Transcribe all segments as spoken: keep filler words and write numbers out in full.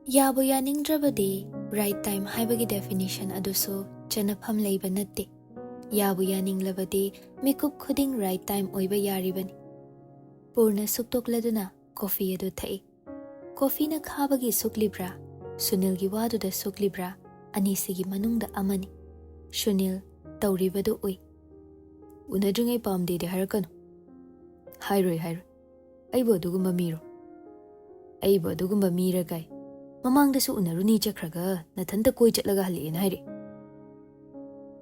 ꯌꯥꯕꯨ ꯌꯥꯅꯤꯡꯗ꯭ꯔꯕꯗꯤ right time ꯍꯥꯏꯕꯒꯤ definition ꯑꯗꯨꯁꯨ ꯆꯟꯅꯐꯝ ꯂꯩꯕ ꯅꯠꯇꯦ꯫ ꯌꯥꯕꯨ ꯌꯥꯅꯤꯡꯂꯕꯗꯤ ꯃꯤꯀꯨꯞ ꯈꯨꯗꯤꯡ right time ꯑꯣꯏꯕ ꯌꯥꯔꯤꯕꯅꯤ꯫ ꯄꯨꯔꯅ ꯁꯨꯛꯇꯣꯛꯂꯗꯨꯅ coffee ꯑꯗꯨ ꯊꯛꯏ꯫ Coffeeꯅ ꯈꯥꯕꯒꯤ ꯁꯨꯛꯂꯤꯕ꯭ꯔꯥ, ꯁꯨꯅꯤꯜꯒꯤ ꯋꯥꯗꯨꯗ ꯁꯨꯛꯂꯤꯕ꯭ꯔꯥ, ꯑꯅꯤꯁꯤꯒꯤ ꯃꯅꯨꯡꯗ ꯑꯃꯅꯤ꯫ ꯁꯨꯅꯤꯜ ꯇꯧꯔꯤꯕꯗꯨ ꯎꯏ꯫ "ꯎꯅꯗ꯭ꯔꯤꯉꯩ ꯄꯥꯝꯗꯦꯗꯤ ꯍꯥꯏꯔꯛꯀꯅꯨ꯫" "ꯍꯥꯏꯔꯣꯏ, ꯍꯥꯏꯔꯣꯏ꯫ ꯑꯩꯕꯨ ꯑꯗꯨꯒꯨꯝꯕ ꯃꯤꯔꯣ? ꯑꯩꯕꯨ ꯑꯗꯨꯒꯨꯝꯕ ꯃꯤꯔ ꯀꯥꯏ? ꯃꯃꯥꯡꯗꯁꯨ ꯎꯅꯔꯨꯅꯤ ꯆꯠꯈ꯭ꯔꯒ ꯅꯊꯟꯇ ꯀꯣꯏ ꯆꯠꯂꯒ ꯍꯜꯂꯛꯑꯦꯅ ꯍꯥꯏꯔꯛꯑꯦ꯫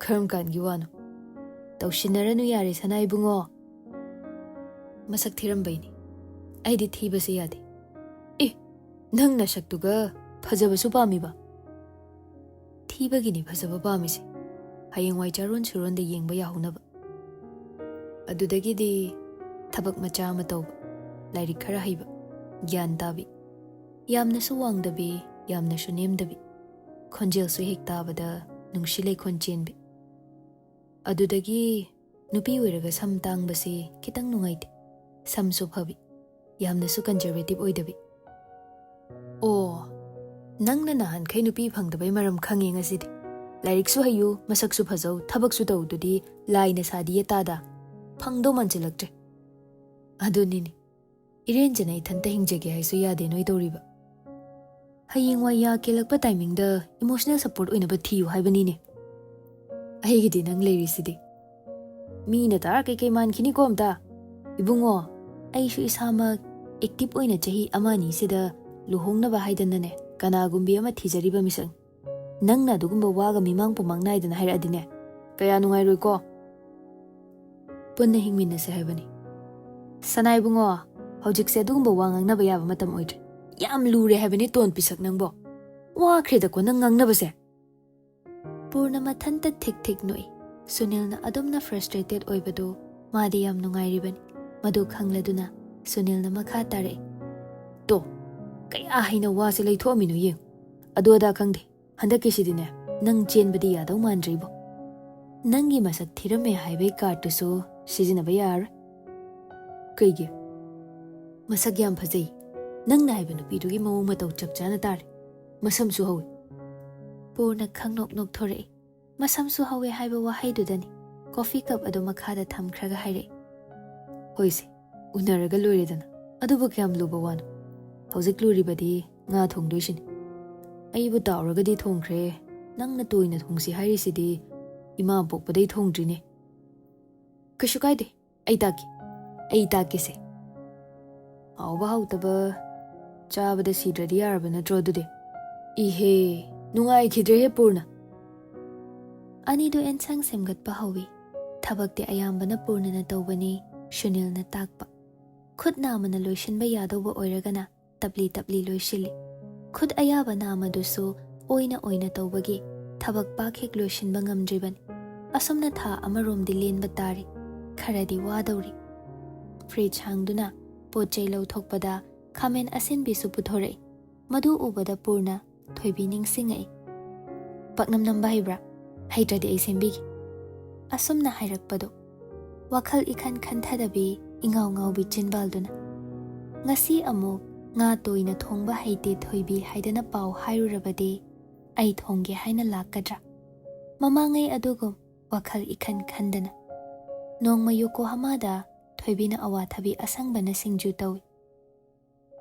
ꯀꯔꯝ ꯀꯥꯟꯒꯤ ꯋꯥꯅꯣ?" "ꯇꯧꯁꯤꯟꯅꯔꯅꯨ ꯌꯥꯔꯦ ꯁꯅꯥ ꯏꯕꯨꯡꯉꯣ꯫ ꯃꯁꯛ ꯊꯤꯔꯝꯕꯩꯅꯤ꯫ ꯑꯩꯗꯤ ꯊꯤꯕꯁꯦ ꯌꯥꯗꯦ꯫" "ꯑꯦ, ꯅꯪ ꯅꯁꯛꯇꯨꯒ ꯐꯖꯕꯁꯨ ꯄꯥꯝꯃꯤꯕ?" "ꯊꯤꯕꯒꯤꯅꯤ ꯐꯖꯕ ꯄꯥꯝꯃꯤꯁꯦ, ꯍꯌꯦꯡꯋꯥꯏ ꯆꯥꯔꯣꯟ ꯁꯨꯔꯣꯟꯗ ꯌꯦꯡꯕ ꯌꯥꯍꯧꯅꯕ꯫ ꯑꯗꯨꯗꯒꯤꯗꯤ ꯊꯕꯛ ꯃꯆꯥ ꯑꯃ ꯇꯧꯕ, ꯂꯥꯏꯔꯤꯛ ꯈꯔ ꯍꯩꯕ, ꯒ꯭ꯌꯥꯟ ꯇꯥꯕꯤ, ꯌꯥꯝꯅꯁꯨ ꯋꯥꯡꯗꯕꯤ, ꯌꯥꯝꯅꯁꯨ ꯅꯦꯝꯗꯕꯤ, ꯈꯣꯟꯖꯦꯜꯁꯨ ꯍꯦꯛ ꯇꯥꯕꯗ ꯅꯨꯡꯁꯤ ꯂꯩꯈꯣꯟ ꯆꯦꯟꯕꯤ꯫ ꯑꯗꯨꯗꯒꯤ ꯅꯨꯄꯤ ꯑꯣꯏꯔꯒ ꯁꯝ ꯇꯥꯡꯕꯁꯤ ꯈꯤꯇꯪ ꯅꯨꯡꯉꯥꯏꯇꯦ, ꯁꯝꯁꯨ ꯐꯕꯤ, ꯌꯥꯝꯅꯁꯨ conservative ꯑꯣꯏꯗꯕꯤ꯫" "ꯑꯣ, ꯅꯪꯅ ꯅꯍꯥꯟꯈꯩ ꯅꯨꯄꯤ ꯐꯪꯗꯕꯩ ꯃꯔꯝ ꯈꯪꯉꯦ ꯉꯁꯤꯗꯤ꯫ ꯂꯥꯏꯔꯤꯛꯁꯨ ꯍꯩꯌꯨ, ꯃꯁꯛꯁꯨ ꯐꯖꯧ, ꯊꯕꯛꯁꯨ ꯇꯧꯗꯨꯗꯤ ꯂꯥꯏꯅ ꯁꯥꯗꯤꯌꯦ ꯇꯥꯗ꯫ ꯐꯪꯗꯧ ꯃꯥꯟꯁꯤꯜꯂꯛꯇ꯭ꯔꯦ꯫" "ꯑꯗꯨꯅꯤꯅꯦ, ꯏꯔꯦꯟꯖꯅ ꯏꯊꯟꯇ ꯍꯤꯡꯖꯒꯦ ꯍꯥꯏꯁꯨ ꯌꯥꯗꯦ ꯅꯣꯏ ꯇꯧꯔꯤꯕ꯫ ꯍꯌꯦꯡꯋꯥꯏ ꯌꯥ ꯀꯦꯜꯂꯛꯄ timingꯗ emotional support ꯑꯣꯏꯅꯕ ꯊꯤꯌꯨ ꯍꯥꯏꯕꯅꯤꯅꯦ꯫ ꯑꯩꯒꯤꯗꯤ ꯅꯪ ꯂꯩꯔꯤꯁꯤꯗꯤ꯫" "ꯃꯤꯅ ꯇꯥꯔ ꯀꯩꯀꯩ ꯃꯥꯟꯈꯤꯅꯤꯀꯣ ꯑꯝꯇ꯫ ꯏꯕꯨꯡꯉꯣ, ꯑꯩꯁꯨ ꯏꯁꯥꯃꯛ active ꯑꯣꯏꯅ ꯆꯍꯤ ꯑꯃ ꯑꯅꯤꯁꯤꯗ ꯂꯨꯍꯣꯡꯅꯕ ꯍꯥꯏꯗꯅꯅꯦ ꯀꯅꯥꯒꯨꯝꯕꯤ ꯑꯃ ꯊꯤꯖꯔꯤꯕ ꯃꯤꯁꯛꯅꯤ꯫ ꯅꯪꯅ ꯑꯗꯨꯒꯨꯝꯕ ꯋꯥꯒ ꯃꯤꯃꯥꯡ ꯄꯨꯃꯥꯡ ꯅꯥꯏꯗꯅ ꯍꯥꯏꯔꯛꯑꯗꯤꯅꯦ ꯀꯌꯥ ꯅꯨꯡꯉꯥꯏꯔꯣꯏꯀꯣ꯫ ꯄꯨꯟꯅ ꯍꯤꯡꯃꯤꯟꯅꯁꯦ ꯍꯥꯏꯕꯅꯤ꯫" "ꯁꯅꯥ ꯏꯕꯨꯡꯉꯣ, ꯍꯧꯖꯤꯛꯁꯦ ꯑꯗꯨꯒꯨꯝꯕ ꯋꯥ ꯉꯥꯡꯅꯕ ꯌꯥꯕ ꯃꯇꯝ ꯑꯣꯏꯗ꯭ꯔꯦ꯫ ꯌꯥꯝ ꯂꯨꯔꯦ ꯍꯥꯏꯕꯅꯤ ꯇꯣꯟ ꯄꯤꯁꯛ ꯅꯪꯕꯣ꯫ ꯋꯥꯈ꯭ꯔꯦꯗꯀꯣ ꯅꯪ ꯉꯥꯡꯅꯕꯁꯦ꯫" ꯄꯨꯔꯅ ꯃꯊꯟꯇ ꯊꯤꯛ ꯊꯤꯛ ꯅꯣꯛꯏ꯫ ꯁꯨꯅꯤꯜꯅ ꯑꯗꯨꯝꯅ frustrated ꯑꯣꯏꯕꯗꯨ ꯃꯥꯗꯤ ꯌꯥꯝ ꯅꯨꯡꯉꯥꯏꯔꯤꯕꯅꯤ꯫ ꯃꯗꯨ ꯈꯪꯂꯗꯨꯅ ꯁꯨꯅꯤꯜꯅ ꯃꯈꯥ ꯇꯥꯔꯛꯏ꯫ "ꯇꯣ, ꯀꯌꯥ ꯍꯩꯅ ꯋꯥꯁꯦ ꯂꯩꯊꯣꯛꯑꯝꯃꯤꯅꯣ ꯌꯦꯡ꯫ ꯑꯗꯨ ꯑꯗꯥ ꯈꯪꯗꯦ꯫ ꯍꯟꯗꯛꯀꯤꯁꯤꯗꯤꯅꯦ, ꯅꯪ ꯆꯦꯟꯕꯗꯤ ꯌꯥꯗꯧ ꯃꯥꯟꯗ꯭ꯔꯤꯕꯣ꯫ ꯅꯪꯒꯤ ꯃꯁꯛ ꯊꯤꯔꯝꯃꯦ ꯍꯥꯏꯕꯒꯤ cardꯇꯨꯁꯨ ꯁꯤꯖꯤꯟꯅꯕ ꯌꯥꯔꯔꯣꯏ꯫" "ꯀꯩꯒꯤ?" "ꯃꯁꯛ ꯌꯥꯝ ꯐꯖꯩ꯫ ꯅꯪꯅ ꯍꯥꯏꯕ ꯅꯨꯄꯤꯗꯨꯒꯤ ꯃꯑꯣꯡ ꯃꯇꯧ ꯆꯞ ꯆꯥꯅ ꯇꯥꯔꯦ꯫ ꯃꯁꯝꯁꯨ ꯍꯧꯏ꯫ ꯄꯨꯔꯅ ꯈꯪꯅꯣꯛ ꯅꯣꯛꯊꯣꯔꯛꯏ꯫ ꯃꯁꯝꯁꯨ ꯍꯧꯋꯦ ꯍꯥꯏꯕ ꯋꯥꯍꯩꯗꯨꯗꯅꯤ coffee cup ꯑꯗꯨ ꯃꯈꯥꯗ ꯊꯝꯈ꯭ꯔꯒ ꯍꯥꯏꯔꯛꯏ, "ꯍꯣꯏꯁꯦ, ꯎꯅꯔꯒ ꯂꯣꯏꯔꯦꯗꯅ꯫ ꯑꯗꯨꯕꯨ ꯀꯌꯥꯝ ꯂꯨꯕ ꯋꯥꯅꯣ? ꯍꯧꯖꯤꯛ ꯂꯨꯔꯤꯕꯗꯤ ꯉꯥ ꯊꯣꯡꯗꯣꯏꯁꯤꯅꯤ꯫ ꯑꯩꯕꯨ ꯇꯥꯎꯔꯒꯗꯤ ꯊꯣꯡꯈ꯭ꯔꯦ, ꯅꯪꯅ ꯇꯣꯏꯅ ꯊꯣꯡꯁꯤ ꯍꯥꯏꯔꯤꯁꯤꯗꯤ ꯏꯃꯥ ꯄꯣꯛꯄꯗꯩ ꯊꯣꯡꯗ꯭ꯔꯤꯅꯦ꯫" "ꯀꯩꯁꯨ ꯀꯥꯏꯗꯦ, ꯑꯩ ꯇꯥꯛꯀꯦ, ꯑꯩ ꯇꯥꯛꯀꯦꯁꯦ꯫ ꯍꯥꯎꯕ ꯍꯥꯎꯇꯕ ꯆꯥꯕꯗ ꯁꯤꯗ꯭ꯔꯗꯤ ꯌꯥꯔꯕ ꯅꯠꯇ꯭ꯔꯣ ꯑꯗꯨꯗꯤ?" "ꯏꯍꯦ, ꯅꯨꯡꯉꯥꯏꯈꯤꯗ꯭ꯔꯦꯍꯦ ꯄꯨꯔꯅ꯫" ꯑꯅꯤꯗꯨ ꯑꯦꯟꯁꯥꯡ ꯁꯦꯝꯒꯠꯄ ꯍꯧꯏ꯫ ꯊꯕꯛꯇꯤ ꯑꯌꯥꯝꯕꯅ ꯄꯨꯔꯅꯅ ꯇꯧꯕꯅꯤ, ꯁꯨꯅꯤꯜꯅ ꯇꯥꯛꯄ꯫ ꯈꯨꯠ ꯅꯥꯝꯃꯅ ꯂꯣꯏꯁꯤꯟꯕ ꯌꯥꯗꯧꯕ ꯑꯣꯏꯔꯒꯅ ꯇꯞꯂꯤ ꯇꯞꯂꯤ ꯂꯣꯏꯁꯤꯜꯂꯤ꯫ ꯈꯨꯠ ꯑꯌꯥꯕ ꯅꯥꯝꯃꯗꯨꯁꯨ ꯑꯣꯏꯅ ꯑꯣꯏꯅ ꯇꯧꯕꯒꯤ ꯊꯕꯛ ꯄꯥꯛ ꯍꯦꯛ ꯂꯣꯏꯁꯤꯟꯕ ꯉꯝꯗ꯭ꯔꯤꯕꯅꯤ꯫ ꯑꯁꯨꯝꯅ ꯊꯥ ꯑꯃꯔꯣꯝꯗꯤ ꯂꯦꯟꯕ ꯇꯥꯔꯤ꯫ ꯈꯔꯗꯤ ꯋꯥꯗꯧꯔꯤ꯫ Fridge ꯍꯥꯡꯗꯨꯅ ꯄꯣꯠ ꯆꯩ ꯂꯧꯊꯣꯛꯄꯗ ꯈꯥꯃꯦꯟ ꯑꯁꯤꯟꯕꯤꯁꯨ ꯄꯨꯊꯣꯔꯛꯏ꯫ ꯃꯗꯨ ꯎꯕꯗ ꯄꯨꯔꯅ ꯊꯣꯏꯕꯤ ꯅꯤꯡꯁꯤꯡꯉꯛꯏ꯫ "ꯄꯥꯛꯅꯝ ꯅꯝꯕ ꯍꯩꯕ꯭ꯔꯥ? ꯍꯩꯇ꯭ꯔꯗꯤ ꯑꯩ ꯁꯦꯝꯕꯤꯒꯦ꯫" ꯑꯁꯨꯝꯅ ꯍꯥꯏꯔꯛꯄꯗꯣ ꯋꯥꯈꯜ ꯏꯈꯟ ꯈꯟꯊꯗꯕꯤ ꯏꯉꯥꯎ ꯉꯥꯎꯕꯤ ꯆꯤꯟꯕꯥꯜꯗꯨꯅ꯫ ꯉꯁꯤ ꯑꯃꯨꯛ ꯉꯥ ꯇꯣꯏꯅ ꯊꯣꯡꯕ ꯍꯩꯇꯦ ꯊꯣꯏꯕꯤ ꯍꯥꯏꯗꯅ ꯄꯥꯎ ꯍꯥꯏꯔꯨꯔꯕꯗꯤ ꯑꯩ ꯊꯣꯡꯒꯦ ꯍꯥꯏꯅ ꯂꯥꯛꯀꯗ꯭ꯔꯥ? ꯃꯃꯥꯡꯉꯩ ꯑꯗꯨꯒꯨꯝ ꯋꯥꯈꯜ ꯏꯈꯟ ꯈꯟꯗꯅ꯫ ꯅꯣꯡꯃ ꯌꯣꯀꯣꯍꯥꯃꯥꯗ ꯊꯣꯏꯕꯤꯅ ꯑꯋꯥꯊꯕꯤ ꯑꯁꯪꯕꯅ ꯁꯤꯡꯖꯨ ꯇꯧꯏ꯫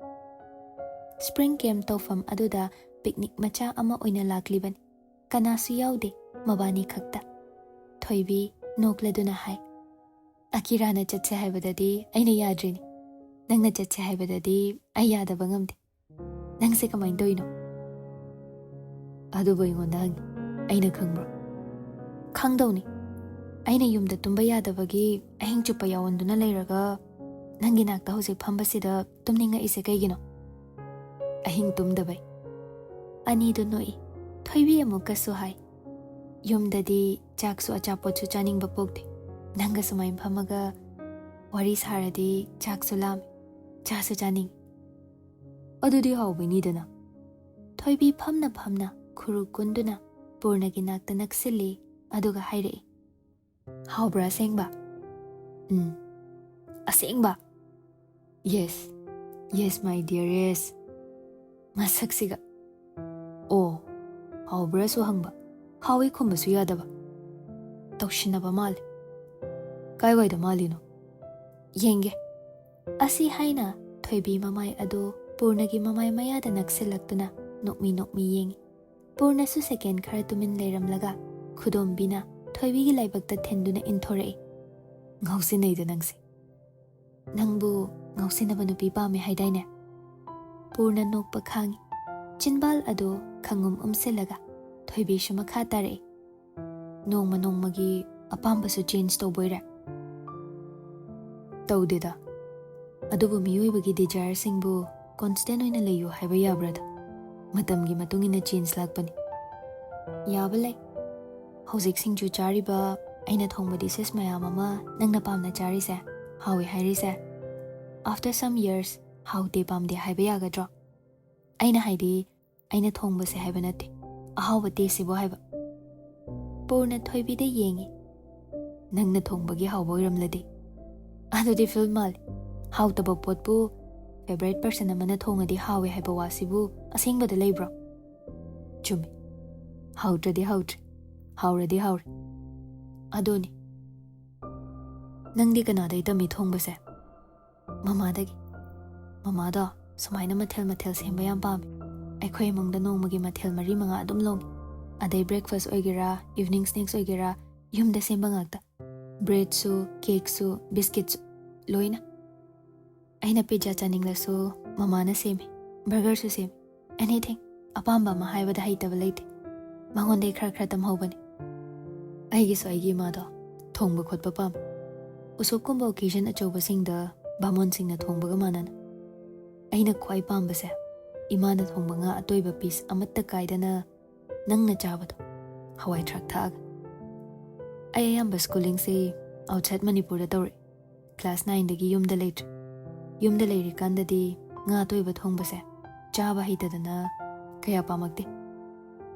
Spring camp ꯇꯧꯐꯝ ꯑꯗꯨꯗ picnic ꯃꯆꯥ ꯑꯃ ꯑꯣꯏꯅ ꯂꯥꯛꯂꯤꯕꯅꯤ꯫ ꯀꯅꯥꯁꯨ ꯌꯥꯎꯗꯦ, ꯃꯕꯥꯅꯤ ꯈꯛꯇ꯫ ꯊꯣꯏꯕꯤ ꯅꯣꯛꯂꯗꯨꯅ ꯍꯥꯏ, "ꯑꯀꯤꯔꯥꯅ ꯆꯠꯁꯦ ꯍꯥꯏꯕꯗꯗꯤ ꯑꯩꯅ ꯌꯥꯗ꯭ꯔꯤꯅꯤ꯫ ꯅꯪꯅ ꯆꯠꯁꯦ ꯍꯥꯏꯕꯗꯗꯤ ꯑꯩ ꯌꯥꯗꯕ ꯉꯝꯗꯦ꯫ ꯅꯪꯁꯦ ꯀꯃꯥꯏꯅ ꯇꯧꯔꯤꯅꯣ?" "ꯑꯗꯨꯕꯨ ꯑꯩꯉꯣꯟꯗ ꯍꯪꯉꯤ, ꯑꯩꯅ ꯈꯪꯕ꯭ꯔꯣ?" "ꯈꯪꯗꯧꯅꯤ꯫ ꯑꯩꯅ ꯌꯨꯝꯗ ꯇꯨꯝꯕ ꯌꯥꯗꯕꯒꯤ ꯑꯍꯤꯡ ꯆꯨꯞꯄ ꯌꯥꯎꯍꯟꯗꯨꯅ ꯂꯩꯔꯒ ꯅꯪꯒꯤ ꯅꯥꯛꯇ ꯍꯧꯖꯤꯛ ꯐꯝꯕꯁꯤꯗ ꯇꯨꯝꯅꯤꯡꯉꯛꯏꯁꯦ ꯀꯩꯒꯤꯅꯣ?" "ꯑꯍꯤꯡ ꯇꯨꯝꯗꯕꯩ꯫" ꯑꯅꯤꯗꯨ ꯅꯣꯛꯏ꯫ ꯊꯣꯏꯕꯤ ꯑꯃꯨꯛꯀꯁꯨ ꯍꯥꯏ, "ꯌꯨꯝꯗꯗꯤ ꯆꯥꯛꯁꯨ ꯑꯆꯥꯄꯣꯠꯁꯨ ꯆꯥꯅꯤꯡꯕ ꯄꯣꯛꯇꯦ꯫ ꯅꯪꯒ ꯁꯨꯃꯥꯏꯅ ꯐꯝꯃꯒ ꯋꯥꯔꯤ ꯁꯥꯔꯗꯤ ꯆꯥꯛꯁꯨ ꯂꯥꯝꯃꯤ, ꯆꯥꯁꯨ ꯆꯥꯅꯤꯡꯉꯤ꯫" "ꯑꯗꯨꯗꯤ ꯍꯥꯎꯕꯅꯤꯗꯅ꯫" ꯊꯣꯏꯕꯤ ꯐꯝꯅ ꯐꯝꯅ ꯈꯨꯔꯨ ꯀꯨꯟꯗꯨꯅ ꯄꯨꯔꯅꯒꯤ ꯅꯥꯛꯇ ꯅꯛꯁꯤꯜꯂꯤ, ꯑꯗꯨꯒ ꯍꯥꯏꯔꯛꯏ, "ꯍꯥꯎꯕ꯭ꯔꯥ ꯑꯁꯦꯡꯕ?" "ꯎꯝ꯫" "ꯑꯁꯦꯡꯕ?" "Yes, yes, my dearest." ꯃꯁꯛꯁꯤꯒ꯫ ꯑꯣ, ꯍꯥꯎꯕ꯭ꯔꯥꯁꯨ ꯍꯪꯕ, ꯍꯥꯎꯏ ꯈꯨꯝꯕꯁꯨ ꯌꯥꯗꯕ꯫ ꯇꯧꯁꯤꯟꯅꯕ ꯃꯥꯜꯂꯤ꯫ ꯀꯥꯏꯋꯥꯏꯗ ꯃꯥꯜꯂꯤꯅꯣ? ꯌꯦꯡꯒꯦ꯫ ꯑꯁꯤ ꯍꯥꯏꯅ ꯊꯣꯏꯕꯤ ꯃꯃꯥꯏ ꯑꯗꯨ ꯄꯨꯔꯅꯒꯤ ꯃꯃꯥꯏ ꯃꯌꯥꯗ ꯅꯛꯁꯤꯜꯂꯛꯇꯨꯅ ꯅꯣꯛꯃꯤ ꯅꯣꯛꯃꯤ ꯌꯦꯡꯏ꯫ ꯄꯨꯔꯅꯁꯨ ꯁꯦꯀꯦꯟ ꯈꯔ ꯇꯨꯃꯤꯟ ꯂꯩꯔꯝꯂꯒ ꯈꯨꯗꯣꯝꯕꯤꯅ ꯊꯣꯏꯕꯤꯒꯤ ꯂꯥꯏꯕꯛꯇ ꯊꯤꯟꯗꯨꯅ ꯏꯟꯊꯣꯔꯛꯏ꯫ "ꯉꯥꯎꯁꯤꯟꯅꯩꯗ ꯅꯪꯁꯦ꯫ ꯅꯪꯕꯨ ꯉꯥꯎꯁꯤꯟꯅꯕ ꯅꯨꯄꯤ ꯄꯥꯝꯃꯦ ꯍꯥꯏꯗꯥꯏꯅꯦ?" ꯄꯨꯔꯅ ꯅꯣꯛꯄ ꯈꯥꯡꯏ꯫ ꯆꯤꯟꯕꯥꯜ ꯑꯗꯨ ꯈꯪꯉꯨꯝ ꯎꯝꯁꯤꯜꯂꯒ ꯊꯣꯏꯕꯤꯁꯨ ꯃꯈꯥ ꯇꯥꯔꯛꯏ꯫ "ꯅꯣꯡꯃ ꯅꯣꯡꯃꯒꯤ ꯑꯄꯥꯝꯕꯁꯨ ꯆꯦꯟꯖ ꯇꯧꯕꯣꯏꯔꯦ?" "ꯇꯧꯗꯦꯗ꯫ ꯑꯗꯨꯕꯨ ꯃꯤꯑꯣꯏꯕꯒꯤ ꯗꯤꯖꯥꯌꯔꯁꯤꯡꯕꯨ ꯀꯣꯟꯁꯇꯦꯟ ꯑꯣꯏꯅ ꯂꯩꯌꯨ ꯍꯥꯏꯕ ꯌꯥꯕ꯭ꯔꯥꯗ? ꯃꯇꯝꯒꯤ ꯃꯇꯨꯡ ꯏꯟꯅ ꯆꯦꯟꯖ ꯂꯥꯛꯄꯅꯤ꯫ ꯌꯥꯕ ꯂꯩ꯫ ꯍꯧꯖꯤꯛ ꯁꯤꯡꯖꯨ ꯆꯥꯔꯤꯕ ꯑꯩꯅ ꯊꯣꯡꯕ ꯗꯤꯁꯦꯁ ꯃꯌꯥꯝ ꯑꯃ ꯅꯪꯅ ꯄꯥꯝꯅ ꯆꯥꯔꯤꯁꯦ, ꯍꯥꯎꯏ ꯍꯥꯏꯔꯤꯁꯦ, after some years ꯍꯥꯎꯇꯦ ꯄꯥꯝꯗꯦ ꯍꯥꯏꯕ ꯌꯥꯒꯗ꯭ꯔꯣ? ꯑꯩꯅ ꯍꯥꯏꯗꯤ, ꯑꯩꯅ ꯊꯣꯡꯕꯁꯦ ꯍꯥꯏꯕ ꯅꯠꯇꯦ, ꯑꯍꯥꯎꯕ ꯇꯦꯁꯁꯤꯕꯨ ꯍꯥꯏꯕ꯫" ꯄꯨꯔꯅ ꯊꯣꯏꯕꯤꯗ ꯌꯦꯡꯏ꯫ "ꯅꯪꯅ ꯊꯣꯡꯕꯒꯤ ꯍꯥꯎꯕ ꯑꯣꯏꯔꯝꯂꯗꯤ?" "ꯑꯗꯨꯗꯤ ꯐꯤꯜꯝ ꯃꯥꯜꯂꯤ꯫ ꯍꯥꯎꯇꯕ ꯄꯣꯠꯄꯨ ꯐꯦꯚꯔꯥꯏꯠ ꯄꯔꯁꯟ ꯑꯃꯅ ꯊꯣꯡꯉꯗꯤ ꯍꯥꯎꯏ ꯍꯥꯏꯕ ꯋꯥꯁꯤꯕꯨ ꯑꯁꯦꯡꯕꯗ ꯂꯩꯕ꯭ꯔꯣ?" "ꯆꯨꯝꯃꯤ꯫ ꯍꯥꯎꯇ꯭ꯔꯗꯤ ꯍꯥꯎꯇ꯭ꯔꯦ, ꯍꯥꯎꯔꯗꯤ ꯍꯥꯎꯔꯦ꯫ ꯑꯗꯨꯅꯤ꯫ ꯅꯪꯗꯤ ꯀꯅꯥꯗꯩ ꯇꯝꯃꯤ ꯊꯣꯡꯕꯁꯦ?" "ꯃꯃꯥꯗꯒꯤ꯫ ꯃꯃꯥꯗꯣ ꯁꯨꯃꯥꯏꯅ ꯃꯊꯦꯜ ꯃꯊꯦꯜ ꯁꯦꯝꯕ ꯌꯥꯝ ꯄꯥꯝꯃꯦ꯫ ꯑꯩꯈꯣꯏ ꯏꯃꯨꯡꯗ ꯅꯣꯡꯃꯒꯤ ꯃꯊꯦꯜ ꯃꯔꯤ ꯃꯉꯥ ꯑꯗꯨꯝ ꯂꯣꯡꯉꯤ꯫ ꯑꯗꯩ ꯕ꯭ꯔꯦꯛꯐꯥꯁ ꯑꯣꯏꯒꯦꯔꯥ, ꯏꯚꯤꯅꯤꯡ ꯁ꯭ꯅꯦꯛꯁ ꯑꯣꯏꯒꯦꯔꯥ, ꯌꯨꯝꯗ ꯁꯦꯝꯕ ꯉꯥꯛꯇ꯫ ꯕ꯭ꯔꯦꯗꯁꯨ, ꯀꯦꯛꯁꯨ, ꯕꯤꯁꯀꯤꯠꯁꯨ, ꯂꯣꯏꯅ꯫ ꯑꯩꯅ ꯄꯤꯖꯥ ꯆꯥꯅꯤꯡꯂꯁꯨ ꯃꯃꯥꯅ ꯁꯦꯝꯃꯤ, ꯕꯔꯒꯔꯁꯨ ꯁꯦꯝꯃꯤ꯫ ꯑꯦꯅꯤꯊꯤꯡ, ꯑꯄꯥꯝꯕ ꯑꯃ ꯍꯥꯏꯕꯗ ꯍꯩꯇꯕ ꯂꯩꯇꯦ꯫ ꯃꯉꯣꯟꯗꯩ ꯈꯔ ꯈꯔ ꯇꯝꯍꯧꯕꯅꯤ꯫" "ꯑꯩꯒꯤꯁꯨ ꯑꯩꯒꯤ ꯏꯃꯥꯗꯣ ꯊꯣꯡꯕ ꯈꯣꯠꯄ ꯄꯥꯝꯃꯤ꯫ ꯎꯁꯣꯞꯀꯨꯝꯕ ꯑꯣꯀꯦꯖꯟ ꯑꯆꯧꯕꯁꯤꯡꯗ ꯕꯥꯃꯣꯟꯁꯤꯡꯅ ꯊꯣꯡꯕꯒ ꯃꯥꯟꯅꯅ꯫ ꯑꯩꯅ ꯈ꯭ꯋꯥꯏ ꯄꯥꯝꯕꯁꯦ ꯏꯃꯥꯅ ꯊꯣꯡꯕ ꯉꯥ ꯑꯇꯣꯏꯕ ꯄꯤꯁ ꯑꯃꯠꯇ ꯀꯥꯏꯗꯅ ꯅꯪꯅ ꯆꯥꯕꯗꯣ, ꯍꯋꯥꯏ ꯊ꯭ꯔꯥꯛ ꯊꯥꯛꯑꯒ꯫" ꯑꯩ ꯑꯌꯥꯝꯕ ꯁ꯭ꯀꯨꯂꯤꯡꯁꯦ ꯑꯥꯎꯠꯁꯥꯏꯠ ꯃꯅꯤꯄꯨꯔꯗ ꯇꯧꯔꯛꯏ꯫ ꯀ꯭ꯂꯥꯁ ꯅꯥꯏꯟꯗꯒꯤ ꯌꯨꯝꯗ ꯂꯩꯇ꯭ꯔꯦ꯫ ꯌꯨꯝꯗ ꯂꯩꯔꯤꯀꯥꯟꯗꯗꯤ ꯉꯥ ꯑꯇꯣꯏꯕ ꯊꯣꯡꯕꯁꯦ ꯆꯥꯕ ꯍꯩꯇꯗꯅ ꯀꯌꯥ ꯄꯥꯝꯃꯛꯇꯦ꯫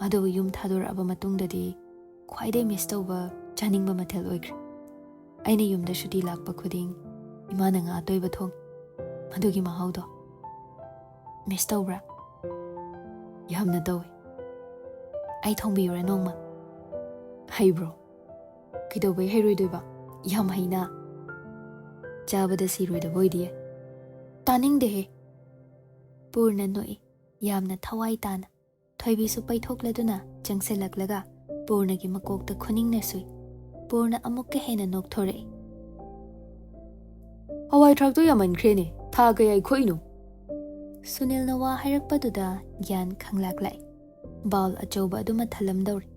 ꯑꯗꯨꯕꯨ ꯌꯨꯝ ꯊꯥꯗꯣꯔꯛꯑꯕ ꯃꯇꯨꯡꯗꯗꯤ ꯈ꯭ꯋꯥꯏꯗꯩ ꯃꯤꯁ ꯇꯧꯕ ꯆꯥꯅꯤꯡꯕ ꯃꯊꯦꯜ ꯑꯣꯏꯈ꯭ꯔꯦ꯫ ꯑꯩꯅ ꯌꯨꯝꯗ ꯁꯨꯇꯤ ꯂꯥꯛꯄ ꯈꯨꯗꯤꯡ ꯏꯃꯥꯅ ꯉꯥ ꯑꯇꯣꯏꯕ ꯊꯣꯡꯉꯤ꯫ ꯃꯗꯨꯒꯤ ꯃꯍꯥꯎꯗꯣ ꯃꯤꯁ ꯇꯧꯕ꯭ꯔꯥ? ꯌꯥꯝꯅ ꯇꯧꯏ꯫ ꯑꯩ ꯊꯣꯡꯕꯤꯌꯨꯔꯥ ꯅꯣꯡꯃ? ꯍꯩꯕ꯭ꯔꯣ? ꯀꯩꯗꯧꯕꯩ ꯍꯩꯔꯣꯏꯗꯣꯏꯕ? ꯌꯥꯝ ꯍꯩꯅ꯫ ꯆꯥꯕꯗ ꯁꯤꯔꯣꯏꯗꯕ ꯑꯣꯏꯗꯤꯌꯦ꯫ ꯇꯥꯅꯤꯡꯗꯦꯍꯦ꯫ ꯄꯨꯔꯅ ꯅꯣꯛꯏ, ꯌꯥꯝꯅ ꯊꯋꯥꯏ ꯇꯥꯅ꯫ ꯊꯣꯏꯕꯤꯁꯨ ꯄꯩꯊꯣꯛꯂꯗꯨꯅ ꯆꯪꯁꯤꯜꯂꯛꯂꯒ ꯄꯨꯔꯅꯒꯤ ꯃꯀꯣꯛꯇ ꯈꯨꯅꯤꯡꯅ ꯁꯨꯏ꯫ ꯄꯨꯔꯅ ꯑꯃꯨꯛꯀ ꯍꯦꯟꯅ ꯅꯣꯛꯊꯣꯔꯛꯏ꯫ "ꯍꯋꯥꯏ ꯊ꯭ꯔꯥꯛꯇꯣ ꯌꯥꯝꯃꯟꯈ꯭ꯔꯦꯅꯦ, ꯊꯥ ꯀꯌꯥꯏ ꯈꯣꯛꯏꯅꯣ?" ꯁꯨꯅꯤꯜꯅ ꯋꯥ ꯍꯥꯏꯔꯛꯄꯗꯨꯗ ꯒ꯭ꯌꯥꯟ ꯈꯪꯂꯥꯛ ꯂꯥꯛꯏ꯫ ꯕꯥꯎꯜ ꯑꯆꯧꯕ ꯑꯗꯨꯃ ꯊꯜꯂꯝꯗꯧꯔꯦ꯫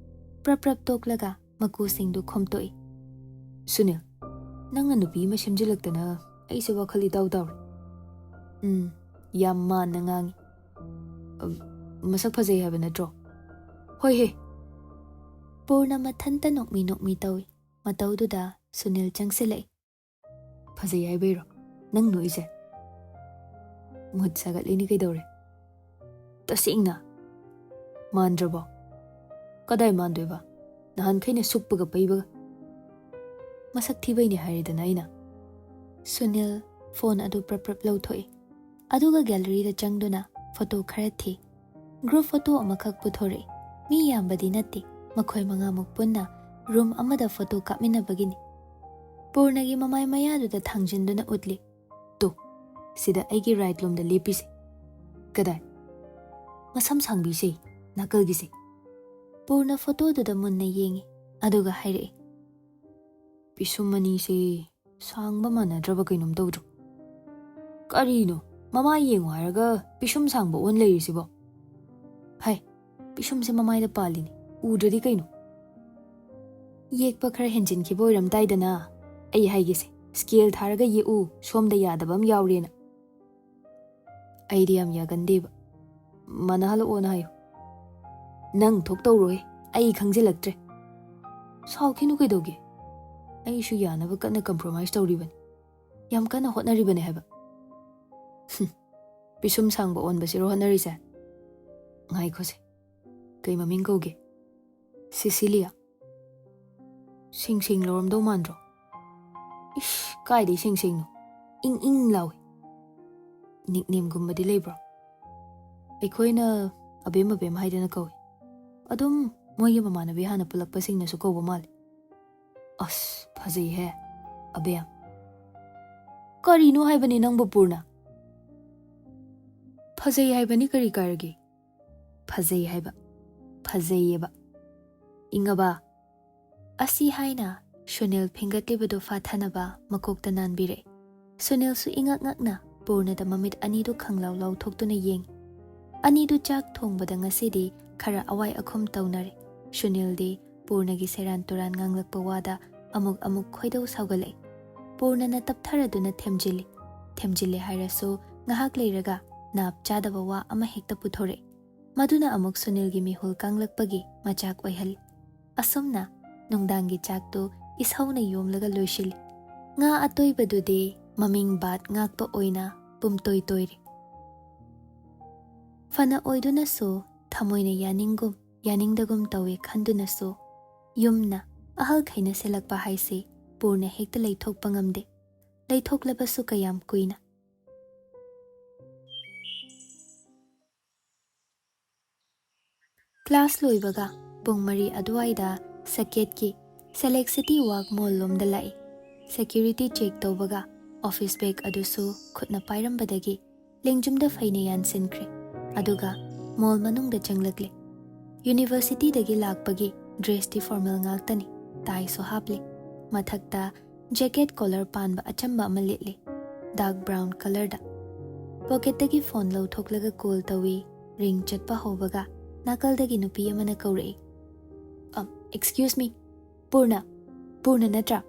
ꯄ꯭ꯔꯞ ꯄ꯭ꯔꯞ ꯇꯣꯛꯂꯒ ꯃꯀꯨꯁꯤꯡꯗꯨ ꯈꯣꯝꯇꯣꯛꯏ꯫ "ꯁꯨꯅꯤꯜ, ꯅꯪꯅ ꯅꯨꯄꯤ ꯑꯃ ꯁꯦꯝꯖꯤꯜꯂꯛꯇꯅ ꯑꯩꯁꯦ ꯋꯥꯈꯜ ꯏꯇꯥꯎ ꯇꯥꯎꯔꯦ꯫ ꯎꯝ, ꯌꯥꯝ ꯃꯥꯟꯅ ꯉꯥꯡꯉꯤ꯫ ꯑ, ꯃꯁꯛ ꯐꯖꯩ ꯍꯥꯏꯕ ꯅꯠꯇ꯭ꯔꯣ?" "ꯍꯣꯏꯍꯦ!" ꯄꯨꯔꯅ ꯃꯊꯟꯇ ꯅꯣꯛꯃꯤ ꯅꯣꯛꯃꯤ ꯇꯧꯏ꯫ ꯃꯇꯧꯗꯨꯗ ꯁꯨꯅꯤꯜ ꯆꯪꯁꯤꯜꯂꯛꯏ꯫ "ꯐꯖꯩ ꯍꯥꯏꯕꯩꯔꯣ ꯅꯪ ꯅꯣꯛꯏꯁꯦ?" "ꯃꯨꯠ ꯁꯥꯒꯠꯂꯤꯅꯤ ꯀꯩꯗꯧꯔꯦ?" "ꯇꯁꯦꯡꯅ ꯃꯥꯟꯗ꯭ꯔꯕꯣ?" "ꯀꯗꯥꯏ ꯃꯥꯟꯗꯣꯏꯕ? ꯅꯍꯥꯟꯈꯩꯅ ꯁꯨꯞꯄꯒ ꯄꯩꯕꯒ꯫ ꯃꯁꯛ ꯊꯤꯕꯩꯅꯦ ꯍꯥꯏꯔꯦꯗꯅ ꯑꯩꯅ꯫" ꯁꯨꯅꯤꯜ ꯐꯣꯟ ꯑꯗꯨ ꯄ꯭ꯔꯞ ꯄ꯭ꯔꯞ ꯂꯧꯊꯣꯛꯏ꯫ ꯑꯗꯨꯒ ꯒꯦꯂꯔꯤꯗ ꯆꯪꯗꯨꯅ ꯐꯣꯇꯣ ꯈꯔ ꯊꯤ꯫ ꯒ꯭ꯔꯨꯞ ꯐꯣꯇꯣ ꯑꯃꯈꯛ ꯄꯨꯊꯣꯔꯛꯏ꯫ ꯃꯤ ꯌꯥꯝꯕꯗꯤ ꯅꯠꯇꯦ, ꯃꯈꯣꯏ ꯃꯉꯥꯃꯨꯛ ꯄꯨꯟꯅ ꯔꯨꯝ ꯑꯃꯗ ꯐꯣꯇꯣ ꯀꯥꯞꯃꯤꯟꯅꯕꯒꯤꯅꯤ꯫ ꯄꯨꯔꯅꯒꯤ ꯃꯃꯥꯏ ꯃꯌꯥꯗꯨꯗ ꯊꯥꯡꯖꯤꯟꯗꯨꯅ ꯎꯠꯂꯤ꯫ "ꯇꯨ, ꯁꯤꯗ ꯑꯩꯒꯤ ꯔꯥꯏꯠ ꯂꯣꯝꯗ ꯂꯦꯞꯄꯤꯁꯦ꯫" "ꯀꯗꯥꯏ?" "ꯃꯁꯝ ꯁꯥꯡꯕꯤꯁꯦ, ꯅꯥꯀꯜꯒꯤꯁꯦ꯫" ꯄꯨꯔꯅ ꯐꯣꯇꯣꯗꯨꯗ ꯃꯨꯟꯅ ꯌꯦꯡꯉꯤ, ꯑꯗꯨꯒ ꯍꯥꯏꯔꯛꯏ꯫ "ꯄꯤꯁꯨꯝ ꯑꯅꯤꯁꯦ ꯁꯥꯡꯕ ꯃꯥꯟꯅꯗ꯭ꯔꯕ ꯀꯩꯅꯣꯝ ꯇꯧꯗ꯭ꯔꯣ? ꯀꯔꯤꯅꯣ, ꯃꯃꯥꯏ ꯌꯦꯡꯉꯨ ꯍꯥꯏꯔꯒ ꯄꯤꯁꯨꯝ ꯁꯥꯡꯕ ꯑꯣꯟ ꯂꯩꯔꯤꯁꯤꯕꯣ? ꯍꯥꯏ, ꯄꯤꯁꯨꯝꯁꯦ ꯃꯃꯥꯏꯗ ꯄꯥꯜꯂꯤꯅꯤ, ꯎꯗ꯭ꯔꯗꯤ ꯀꯩꯅꯣ?" "ꯌꯦꯛꯄ ꯈꯔ ꯍꯦꯟꯖꯤꯟꯈꯤꯕ ꯑꯣꯏꯔꯝꯗꯥꯏꯗꯅ꯫ ꯑꯩ ꯍꯥꯏꯒꯦꯁꯦ, ꯁ꯭ꯀꯦꯜ ꯊꯥꯔꯒ ꯌꯦꯛꯎ, ꯁꯣꯝꯗ ꯌꯥꯗꯕ ꯑꯃ ꯌꯥꯎꯔꯦꯅ꯫" "ꯑꯩꯗꯤ ꯌꯥꯝ ꯌꯥꯒꯟꯗꯦꯕ꯫ ꯃꯥꯟꯅꯍꯜꯂꯛꯑꯣꯅ ꯍꯥꯏꯌꯨ꯫" "ꯅꯪ ꯊꯣꯛ ꯇꯧꯔꯣꯏ, ꯑꯩ ꯈꯪꯖꯤꯜꯂꯛꯇ꯭ꯔꯦ꯫" "ꯁꯥꯎꯈꯤꯅꯨ ꯀꯩꯗꯧꯒꯦ? ꯑꯩꯁꯨ ꯌꯥꯅꯕ ꯀꯟꯅ ꯀꯝꯄ꯭ꯔꯣꯃꯥꯏꯁ ꯇꯧꯔꯤꯕꯅꯤ, ꯌꯥꯝ ꯀꯟꯅ ꯍꯣꯠꯅꯔꯤꯕꯅꯤ ꯍꯥꯏꯕ꯫" "ꯍꯨꯝ, ꯄꯤꯁꯨꯝ ꯁꯥꯡꯕ ꯑꯣꯟꯕꯁꯤꯔꯣ ꯍꯣꯠꯅꯔꯤꯁꯦ? ꯉꯥꯏꯈꯣꯁꯦ, ꯀꯩ ꯃꯃꯤꯡ ꯀꯧꯒꯦ?" "ꯁꯤꯁꯤꯂꯤꯌꯥ꯫" "ꯁꯤꯡ ꯁꯤꯡ ꯂꯧꯔꯝꯗꯧ ꯃꯥꯟꯗ꯭ꯔꯣ?" "ꯏꯁ, ꯀꯥꯏꯗꯩ ꯁꯤꯡ ꯁꯤꯡꯅꯣ? ꯏꯪ ꯏꯪ ꯂꯥꯎꯏ꯫" "ꯅꯤꯛꯅꯦꯝꯒꯨꯝꯕꯗꯤ ꯂꯩꯕ꯭ꯔꯣ?" "ꯑꯩꯈꯣꯏꯅ ꯑꯕꯦꯝ ꯑꯕꯦꯝ ꯍꯥꯏꯗꯅ ꯀꯧꯏ꯫" ꯑꯗꯨꯝ ꯃꯣꯏꯒꯤ ꯃꯃꯥꯟꯅꯕꯤ ꯍꯥꯟꯅ ꯄꯨꯜꯂꯛꯄꯁꯤꯡꯅꯁꯨ ꯀꯧꯕ ꯃꯥꯜꯂꯤ꯫ ꯑꯁ, ꯐꯖꯩꯍꯦ, ꯑꯕꯦꯝ꯫ ꯀꯔꯤꯅꯣ ꯍꯥꯏꯕꯅꯤ ꯅꯪꯕꯨ, ꯄꯨꯔꯅ? ꯐꯖꯩ ꯍꯥꯏꯕꯅꯤ, ꯀꯔꯤ ꯀꯥꯏꯔꯒꯦ? ꯐꯖꯩ ꯍꯥꯏꯕ, ꯐꯖꯩꯌꯦꯕ꯫ ꯏꯪꯉꯕ? ꯑꯁꯤ ꯍꯥꯏꯅ ꯁꯨꯅꯤꯜ ꯐꯤꯡꯒꯠꯂꯤꯕꯗꯨ ꯐꯥꯊꯅꯕ ꯃꯀꯣꯛꯇ ꯅꯥꯟꯕꯤꯔꯛꯏ꯫ ꯁꯨꯅꯤꯜꯁꯨ ꯏꯉꯛ ꯉꯛꯅ ꯄꯨꯔꯅꯗ ꯃꯃꯤꯠ ꯑꯅꯤꯗꯨ ꯈꯪꯂꯥꯎ ꯂꯥꯎꯊꯣꯛꯇꯨꯅ ꯌꯦꯡꯏ꯫ ꯑꯅꯤꯗꯨ ꯆꯥꯛ ꯊꯣꯡꯕꯗ ꯉꯁꯤꯗꯤ ꯈꯔ ꯑꯋꯥꯏ ꯑꯈꯨꯝ ꯇꯧꯅꯔꯦ꯫ ꯁꯨꯅꯤꯜꯗꯤ ꯄꯨꯔꯅꯒꯤ ꯁꯦꯔꯥꯟ ꯇꯨꯔꯥꯟ ꯉꯥꯡꯂꯛꯄ ꯋꯥꯗ ꯑꯃꯨꯛ ꯑꯃꯨꯛ ꯈꯣꯏꯗꯧ ꯁꯥꯎꯒꯠꯂꯛꯏ꯫ ꯄꯨꯔꯅꯅ ꯇꯞꯊꯔꯗꯨꯅ ꯊꯦꯝꯖꯤꯜꯂꯤ꯫ ꯊꯦꯝꯖꯤꯜꯂꯦ ꯍꯥꯏꯔꯁꯨ ꯉꯥꯏꯍꯥꯛ ꯂꯩꯔꯒ ꯅꯥꯞ ꯆꯥꯗꯕ ꯋꯥ ꯑꯃ ꯍꯦꯛꯇ ꯄꯨꯊꯣꯔꯛꯏ꯫ ꯃꯗꯨꯅ ꯑꯃꯨꯛ ꯁꯨꯅꯤꯜꯒꯤ ꯃꯤꯍꯨꯜ ꯀꯥꯡꯂꯛꯄꯒꯤ ꯃꯆꯥꯛ ꯑꯣꯏꯍꯜꯂꯤ꯫ ꯑꯁꯨꯝꯅ ꯅꯨꯡꯗꯥꯡꯒꯤ ꯆꯥꯛꯇꯨ ꯏꯁꯧꯅ ꯌꯣꯝꯂꯒ ꯂꯣꯏꯁꯤꯜꯂꯤ꯫ ꯉꯥ ꯑꯇꯣꯏꯕꯗꯨꯗꯤ ꯃꯃꯤꯡ ꯕꯥꯠ ꯉꯥꯛꯄ ꯑꯣꯏꯅ ꯄꯨꯝꯇꯣꯏ ꯇꯣꯏꯔꯦ꯫ ꯐꯅ ꯑꯣꯏꯗꯨꯅꯁꯨ ꯊꯃꯣꯏꯅ ꯌꯥꯅꯤꯡꯒꯨꯝ ꯌꯥꯅꯤꯡꯗꯒꯨꯝ ꯇꯧꯏ ꯈꯟꯗꯨꯅꯁꯨ ꯌꯨꯝꯅ ꯑꯍꯜꯈꯩꯅ ꯁꯤꯜꯂꯛꯄ ꯍꯥꯏꯁꯤ ꯄꯨꯔꯅ ꯍꯦꯛꯇ ꯂꯩꯊꯣꯛꯄ ꯉꯝꯗꯦ꯫ ꯂꯩꯊꯣꯛꯂꯕꯁꯨ ꯀꯌꯥꯝ ꯀꯨꯏꯅ꯫ ꯀ꯭ꯂꯥꯁ ꯂꯣꯏꯕꯒ ꯄꯨꯡ ꯃꯔꯤ ꯑꯗꯨꯋꯥꯏꯗ ꯁꯀꯦꯠꯀꯤ ꯁꯦꯂꯦꯛ ꯁꯤꯇꯤ ꯋꯥꯛ ꯃꯣꯜ ꯂꯣꯝꯗ ꯂꯥꯛꯏ꯫ ꯁꯦꯀ꯭ꯌꯨꯔꯤꯇꯤ ꯆꯦꯛ ꯇꯧꯕꯒ ꯑꯣꯐꯤꯁ ꯕꯦꯒ ꯑꯗꯨꯁꯨ ꯈꯨꯠꯅ ꯄꯥꯏꯔꯝꯕꯗꯒꯤ ꯂꯦꯡꯖꯨꯝꯗ ꯐꯩꯅ ꯌꯥꯟꯁꯤꯟꯈ꯭ꯔꯦ꯫ ꯑꯗꯨꯒ ꯃꯣꯜ ꯃꯅꯨꯡꯗ ꯆꯪꯂꯛꯂꯦ꯫ ꯌꯨꯅꯤꯚꯔꯁꯤꯇꯤꯗꯒꯤ ꯂꯥꯛꯄꯒꯤ ꯗ꯭ꯔꯦꯁꯇꯤ ꯐꯣꯔꯃꯦꯜ ꯉꯥꯛꯇꯅꯤ꯫ ꯇꯥꯏꯁꯨ ꯍꯥꯞꯂꯦ꯫ ꯃꯊꯛꯇ ꯖꯦꯀꯦꯠ ꯀꯣꯂꯔ ꯄꯥꯟꯕ ꯑꯆꯝꯕ ꯑꯃ ꯂꯤꯠꯂꯤ, ꯗꯥꯔꯛ ꯕ꯭ꯔꯥꯎꯟ ꯀꯂꯔꯗ꯫ ꯄꯣꯀꯦꯠꯇꯒꯤ ꯐꯣꯟ ꯂꯧꯊꯣꯛꯂꯒ ꯀꯣꯜ ꯇꯧꯏ꯫ ꯔꯤꯡ ꯆꯠꯄ ꯍꯧꯕꯒ ꯅꯥꯀꯜꯗꯒꯤ ꯅꯨꯄꯤ ꯑꯃꯅ ꯀꯧꯔꯛꯏ, "ꯑ, excuse me, ꯄꯨꯔꯅ, ꯄꯨꯔꯅ ꯅꯠꯇ꯭ꯔꯥ?"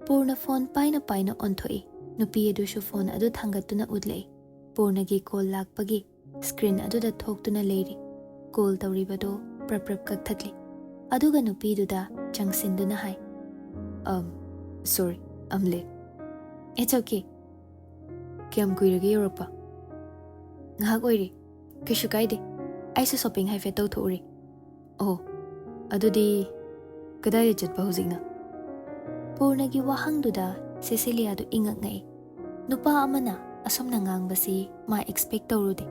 ꯄꯨꯔꯅ ꯐꯣꯟ ꯄꯥꯏꯅ ꯄꯥꯏꯅ ꯑꯣꯟꯊꯣꯛꯏ꯫ ꯅꯨꯄꯤ ꯑꯗꯨꯁꯨ ꯐꯣꯟ ꯑꯗꯨ ꯊꯥꯡꯒꯠꯇꯨꯅ ꯎꯠꯂꯛꯏ꯫ ꯄꯨꯔꯅꯒꯤ ꯀꯣꯜ ꯂꯥꯛꯄꯒꯤ ꯁ꯭ꯀ꯭ꯔꯤꯟ ꯑꯗꯨꯗ ꯊꯣꯛꯇꯨꯅ ꯂꯩꯔꯤ꯫ ꯀꯣꯜ ꯇꯧꯔꯤꯕꯗꯨ ꯄ꯭ꯔꯞ ꯄ꯭ꯔꯞ ꯀꯛꯊꯠꯂꯤ꯫ ꯑꯗꯨꯒ ꯅꯨꯄꯤꯗꯨꯗ ꯆꯪꯁꯤꯟꯗꯨꯅ ꯍꯥꯏ, "ꯑꯝ, sorry, I'm late." "It's okay." "ꯀꯌꯥꯝ ꯀꯨꯏꯔꯒꯦ ꯌꯧꯔꯛꯄ?" "ꯉꯥꯏꯍꯥꯛ ꯑꯣꯏꯔꯦ꯫" "ꯀꯩꯁꯨ ꯀꯥꯏꯗꯦ, ꯑꯩꯁꯨ ꯁꯣꯄꯤꯡ ꯍꯥꯏꯐꯦꯠ ꯇꯧꯊꯣꯛꯎꯔꯦ꯫" "ꯑꯣ, ꯑꯗꯨꯗꯤ ꯀꯗꯥꯏꯗ ꯆꯠꯄ ꯍꯧꯖꯤꯛꯅ?" ꯄꯨꯔꯅꯒꯤ ꯋꯥꯍꯪꯗꯨꯗ ꯁꯦꯁꯤꯂꯤꯌꯥꯗꯨ ꯏꯉꯛ ꯉꯛꯏ꯫ ꯅꯨꯄꯥ ꯑꯃꯅ ꯑꯁꯨꯝꯅ ꯉꯥꯡꯕꯁꯤ ꯃꯥ ꯑꯦꯛꯁꯄꯦꯛ ꯇꯧꯔꯨꯗꯦ꯫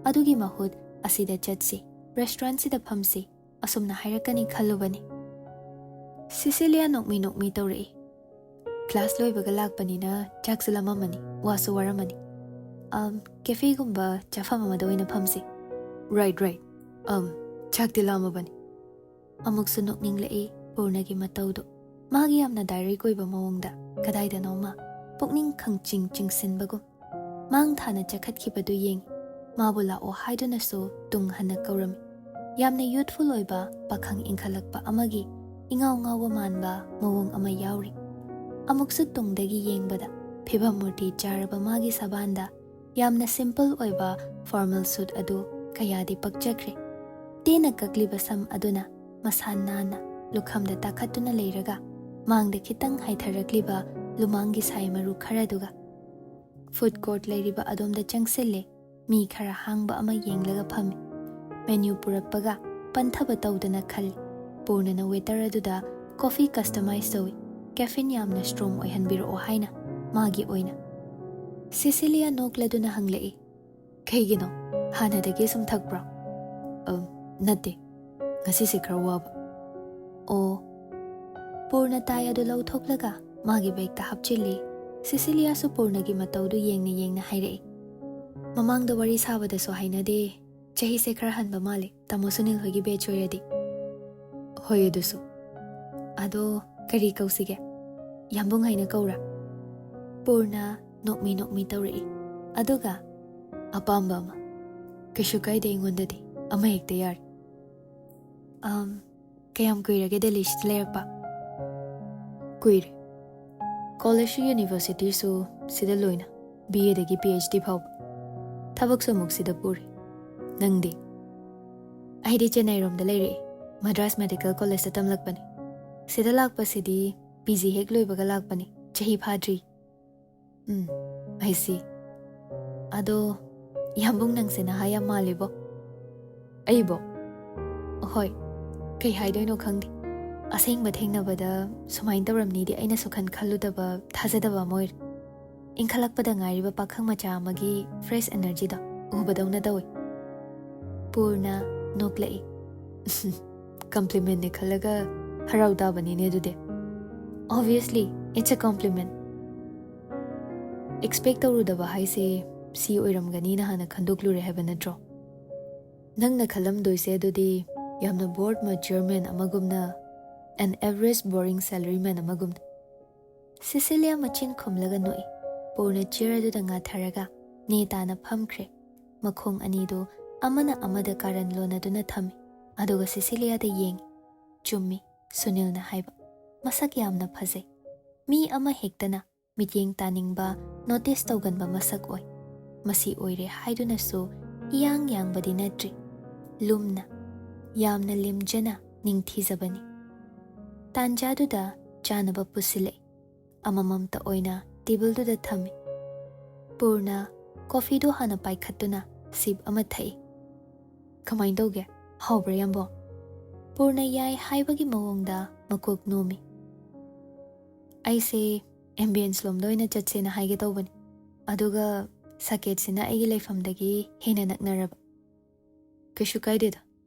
ꯑꯗꯨꯒꯤ ꯃꯍꯨꯠ ꯑꯁꯤꯗ ꯆꯠꯁꯤ, ꯔꯦꯁꯇꯨꯔꯦꯟꯠꯁꯤꯗ ꯐꯝꯁꯤ, ꯑꯁꯨꯝꯅ ꯍꯥꯏꯔꯛꯀꯅꯤ ꯈꯜꯂꯨꯕꯅꯤ꯫ ꯁꯤꯁꯤꯂꯤꯌꯥ ꯅꯣꯛꯃꯤ ꯅꯣꯛꯃꯤ ꯇꯧꯔꯛꯏ꯫ "ꯀ꯭ꯂꯥꯁ ꯂꯣꯏꯕꯒ ꯂꯥꯛꯄꯅꯤꯅ ꯆꯥꯛꯁꯨ ꯂꯥꯝꯃꯝꯃꯅꯤ, ꯋꯥꯁꯨ ꯋꯥꯔꯝꯃꯅꯤ꯫ ꯑꯝ, ꯀꯦꯐꯦꯒꯨꯝꯕ ꯆꯥꯐꯝ ꯑꯃꯗ ꯑꯣꯏꯅ ꯐꯝꯁꯤ꯫" "Right, right. ꯑꯝ, ꯆꯥꯛꯇꯤ ꯂꯥꯝꯃꯕꯅꯤ꯫" ꯑꯃꯨꯛꯁꯨ ꯅꯣꯛꯅꯤꯡꯂꯛꯏ ꯄꯨꯔꯅꯒꯤ ꯃꯇꯧꯗꯨ꯫ ꯃꯥꯒꯤ ꯌꯥꯝꯅ ꯗꯥꯏꯔꯦꯛ ꯑꯣꯏꯕ ꯃꯑꯣꯡꯗ ꯀꯗꯥꯏꯗꯅꯣꯃ ꯄꯨꯛꯅꯤꯡ ꯈꯪꯆꯤꯡ ꯆꯤꯡꯁꯤꯟꯕꯒꯨꯝ꯫ ꯃꯥꯡ ꯊꯥꯅ ꯆꯈꯠꯈꯤꯕꯗꯨ ꯌꯦꯡꯏ꯫ ꯃꯥꯕꯨ ꯂꯥꯛꯑꯣ ꯍꯥꯏꯗꯨꯅꯁꯨ ꯇꯨꯡ ꯍꯟꯅ ꯀꯧꯔꯝꯃꯤ꯫ ꯌꯥꯝꯅ ꯌꯨꯊꯐꯨꯜ ꯑꯣꯏꯕ ꯄꯥꯈꯪ ꯏꯟꯈꯠꯂꯛꯄ ꯑꯃꯒꯤ ꯏꯉꯥꯎ ꯉꯥꯎꯕ ꯃꯥꯟꯕ ꯃꯑꯣꯡ ꯑꯃ ꯌꯥꯎꯔꯤ꯫ ꯑꯃꯨꯛꯁꯨ ꯇꯨꯡꯗꯒꯤ ꯌꯦꯡꯕꯗ ꯐꯤꯚꯝ ꯃꯨꯔꯇꯤ ꯆꯥꯔꯕ ꯃꯥꯒꯤ ꯁꯕꯥꯟꯗ ꯌꯥꯝꯅ ꯁꯤꯝꯄꯜ ꯑꯣꯏꯕ ꯐꯣꯔꯃꯦꯜ ꯁꯨꯠ ꯑꯗꯨ ꯀꯌꯥꯗꯤ ꯄꯛꯆꯈ꯭ꯔꯦ꯫ ꯇꯦꯟꯅ ꯀꯛꯂꯤꯕ ꯁꯝ ꯑꯗꯨꯅ ꯃꯁꯥ ꯅꯥꯟꯅ ꯂꯨꯈꯝꯗ ꯇꯥꯈꯠꯇꯨꯅ ꯂꯩꯔꯒ ꯃꯥꯡꯗ ꯈꯤꯇꯪ ꯍꯥꯏꯊꯔꯛꯂꯤꯕ ꯂꯨꯃꯥꯡꯒꯤ ꯁꯥꯏ ꯃꯔꯨ ꯈꯔꯗꯨꯒ꯫ ꯐꯨꯗ ꯀꯣꯔꯠ ꯂꯩꯔꯤꯕ ꯑꯗꯣꯝꯗ ꯆꯪꯁꯤꯜꯂꯦ꯫ ꯃꯤ ꯈꯔ ꯍꯥꯡꯕ ꯑꯃ ꯌꯦꯡꯂꯒ ꯐꯝꯃꯤ꯫ ꯃꯦꯅ꯭ꯌꯨ ꯄꯨꯔꯛꯄꯒ ꯄꯟꯊꯕ ꯇꯧꯗꯅ ꯈꯜꯂꯤ꯫ ꯄꯨꯔꯅꯅ ꯋꯦꯇꯔ ꯑꯗꯨꯗ ꯀꯣꯐꯤ ꯀꯁꯇꯃꯥꯏꯖ ꯇꯧꯏ꯫ "ꯀꯦꯐꯤꯟ ꯌꯥꯝꯅ ꯁ꯭ꯇꯔꯣꯡ ꯑꯣꯏꯍꯟꯕꯤꯔꯛꯑꯣ" ꯍꯥꯏꯅ ꯃꯥꯒꯤ ꯑꯣꯏꯅ꯫ ꯁꯤꯁꯤꯂꯤꯌꯥ ꯅꯣꯛꯂꯗꯨꯅ ꯍꯪꯂꯛꯏ, "ꯀꯩꯒꯤꯅꯣ? ꯍꯥꯟꯅꯗꯒꯤ ꯁꯨꯝ ꯊꯛꯄ꯭ꯔꯣ?" "ꯑꯝ, ꯅꯠꯇꯦ꯫ ꯉꯁꯤꯁꯦ ꯈꯔ ꯋꯥꯕ꯫" "ꯑꯣ꯫" ꯄꯨꯔꯅ ꯇꯥꯏ ꯑꯗꯨ ꯂꯧꯊꯣꯛꯂꯒ ꯃꯥꯒꯤ ꯕꯦꯒꯇ ꯍꯥꯞꯆꯤꯜꯂꯤ꯫ ꯁꯤꯁꯤꯂꯤꯌꯥꯁꯨ ꯄꯨꯔꯅꯒꯤ ꯃꯇꯧꯗꯨ ꯌꯦꯡꯅ ꯌꯦꯡꯅ ꯍꯥꯏꯔꯛꯏ, "ꯃꯃꯥꯡꯗ ꯋꯥꯔꯤ ꯁꯥꯕꯗꯁꯨ ꯍꯥꯏꯅꯗꯦ, ꯆꯍꯤꯁꯦ ꯈꯔ ꯍꯟꯕ ꯃꯥꯜꯂꯦ, ꯇꯥꯃꯣ ꯁꯨꯅꯤꯜ ꯍꯣꯏꯒꯤ ꯕꯦꯆ ꯑꯣꯏꯔꯗꯤ꯫" "ꯍꯣꯏ, ꯑꯗꯨꯁꯨ꯫ ꯑꯗꯣ ꯀꯔꯤ ꯀꯧꯁꯤꯒꯦ? ꯌꯥꯝꯕꯨꯡ ꯍꯥꯏꯅ ꯀꯧꯔꯥ?" ꯄꯨꯔꯅ ꯅꯣꯛꯃꯤ ꯅꯣꯛꯃꯤ ꯇꯧꯔꯛꯏ꯫ ꯑꯗꯨꯒ, "ꯑꯄꯥꯝꯕ ꯑꯃ꯫ ꯀꯩꯁꯨ ꯀꯥꯏꯗꯦ ꯑꯩꯉꯣꯟꯗꯗꯤ, ꯑꯃ ꯍꯦꯛꯇ ꯌꯥꯔꯦ꯫" "ꯑꯝ, ꯀꯌꯥꯝ ꯀꯨꯏꯔꯒꯦ ꯗꯦꯜꯂꯤꯁꯤꯗ ꯂꯩꯔꯛꯄ?" "ꯀꯨꯏꯔꯦ꯫ ꯀꯣꯂꯦꯖꯁꯨ ꯌꯨꯅꯤꯚꯔꯁꯤꯇꯤꯁꯨ ꯁꯤꯗ ꯂꯣꯏꯅ, ꯕꯤ ꯑꯦꯗꯒꯤ ꯄꯤ ꯑꯩꯆ ꯗꯤ ꯐꯥꯎꯕ꯫ ꯊꯕꯛꯁꯨ ꯑꯃꯨꯛ ꯁꯤꯗ ꯄꯨꯔꯤ꯫ ꯅꯪꯗꯤ?" "ꯑꯩꯗꯤ ꯆꯦꯟꯅꯥꯏꯔꯣꯝꯗ ꯂꯩꯔꯛꯏ꯫ ꯃꯗ꯭ꯔꯥꯁ ꯃꯦꯗꯤꯀꯦꯜ ꯀꯣꯂꯦꯖꯇ ꯇꯝꯂꯛꯄꯅꯤ꯫ ꯁꯤꯗ ꯂꯥꯛꯄꯁꯤꯗꯤ ꯄꯤ ꯖꯤ ꯍꯦꯛ ꯂꯣꯏꯕꯒ ꯂꯥꯛꯄꯅꯤ, ꯆꯍꯤ ꯐꯥꯗ꯭ꯔꯤ꯫" "ꯎꯝ, I see꯫ ꯑꯗꯣ, ꯌꯥꯝꯕꯨꯡ, ꯅꯪꯁꯦ ꯅꯍꯥ ꯌꯥꯝ ꯃꯥꯜꯂꯤꯕꯣ꯫" "ꯑꯩꯕꯣ?" "ꯍꯣꯏ, ꯀꯩ ꯍꯥꯏꯗꯣꯏꯅꯣ ꯈꯪꯗꯦ꯫ ꯑꯁꯦꯡꯕ ꯊꯦꯡꯅꯕꯗ ꯁꯨꯃꯥꯏꯅ ꯇꯧꯔꯝꯅꯤꯗꯤ ꯑꯩꯅ ꯁꯨꯈꯟ ꯈꯜꯂꯨꯗꯕ, ꯊꯥꯖꯗꯕ ꯑꯃ ꯑꯣꯏꯔꯦ꯫ ꯏꯟꯈꯠꯂꯛꯄꯗ ꯉꯥꯏꯔꯤꯕ ꯄꯥꯈꯪ ꯃꯆꯥ ꯑꯃꯒꯤ ꯐ꯭ꯔꯦꯁ ꯑꯦꯅꯔꯖꯤꯗꯣ ꯎꯕꯗꯧꯅ ꯇꯧꯏ꯫" ꯄꯨꯔꯅ ꯅꯣꯛꯂꯛꯏ꯫ Complimentꯅꯦ ꯈꯜꯂꯒ ꯍꯔꯥꯎ ꯇꯥꯕꯅꯤꯅꯦ ꯑꯗꯨꯗꯤ꯫ Obviously, it's a compliment. Expect ꯇꯧꯔꯨꯗꯕ ꯍꯥꯏꯁꯦ ꯁꯤ ꯑꯣꯏꯔꯝꯒꯅꯤꯅ ꯍꯥꯟꯅ ꯈꯟꯗꯣꯛꯂꯨꯔꯦ ꯍꯥꯏꯕ ꯅꯠꯇ꯭ꯔꯣ? ꯅꯪꯅ ꯈꯜꯂꯝꯗꯣꯏꯁꯦ ꯑꯗꯨꯗꯤ ꯌꯥꯝꯅ bored mature man ꯑꯃꯒꯨꯝꯅ, an average boring salary man ꯑꯃꯒꯨꯝꯅ꯫ ꯁꯤꯁꯤꯂꯤꯌꯥ ꯃꯆꯤꯟ ꯈꯨꯝꯂꯒ ꯅꯣꯛꯏ꯫ ꯄꯨꯔꯅ chair ꯑꯗꯨꯗ ꯉꯥꯊꯔꯒ ꯅꯦ ꯇꯥꯅ ꯐꯝꯈ꯭ꯔꯦ꯫ ꯃꯈꯣꯡ ꯑꯅꯤꯗꯨ ꯑꯃꯅ ꯑꯃꯗ ꯀꯥꯔꯟ ꯂꯣꯟꯅꯗꯨꯅ ꯊꯝꯃꯤ꯫ ꯑꯗꯨꯒ ꯁꯤꯁꯤꯂꯤꯌꯥꯗ ꯌꯦꯡꯏ꯫ ꯆꯨꯝꯃꯤ, ꯁꯨꯅꯤꯜꯅ ꯍꯥꯏꯕ꯫ ꯃꯁꯛ ꯌꯥꯝꯅ ꯐꯖꯩ꯫ ꯃꯤ ꯑꯃ ꯍꯦꯛꯇꯅ ꯃꯤꯠꯌꯦꯡ ꯇꯥꯅꯤꯡꯕ, notice ꯇꯧꯒꯟꯕ ꯃꯁꯛ ꯑꯣꯏ꯫ ꯃꯁꯤ ꯑꯣꯏꯔꯦ ꯍꯥꯏꯗꯨꯅꯁꯨ ꯏꯌꯥꯡ ꯌꯥꯡꯕꯗꯤ ꯅꯠꯇ꯭ꯔꯤ꯫ ꯂꯨꯝꯅ, ꯌꯥꯝꯅ ꯂꯦꯝꯖꯅ ꯅꯤꯡꯊꯤꯖꯕꯅꯤ꯫ ꯇꯥꯟꯖꯥꯗꯨꯗ ꯆꯥꯅꯕ ꯄꯨꯁꯤꯜꯂꯛꯏ꯫ ꯑꯃꯃꯝꯇ ꯑꯣꯏꯅ tableꯗꯨꯗ ꯊꯝꯃꯤ꯫ ꯄꯨꯔꯅ coffeeꯗꯨ ꯍꯥꯟꯅ ꯄꯥꯏꯈꯠꯇꯨꯅ sip ꯑꯃ ꯊꯛꯏ꯫ "ꯀꯃꯥꯏꯅ ꯇꯧꯒꯦ? ꯍꯥꯎꯕ꯭ꯔꯥ, ꯌꯥꯝꯕꯣ?" ꯄꯨꯔꯅ ꯌꯥꯏ ꯍꯥꯏꯕꯒꯤ ꯃꯑꯣꯡꯗ ꯃꯀꯣꯛ ꯅꯣꯝꯃꯤ꯫ "ꯑꯩꯁꯦ ambience ꯂꯣꯝꯗ ꯑꯣꯏꯅ ꯆꯠꯁꯦꯅ ꯍꯥꯏꯒꯦ ꯇꯧꯕꯅꯤ, ꯑꯗꯨꯒ ꯁꯀꯦꯠꯁꯤꯅ ꯑꯩꯒꯤ ꯂꯩꯐꯝꯗꯒꯤ ꯍꯦꯟꯅ ꯅꯛꯅꯔꯕ꯫" "ꯀꯩꯁꯨ ꯀꯥꯏꯗꯦꯗ,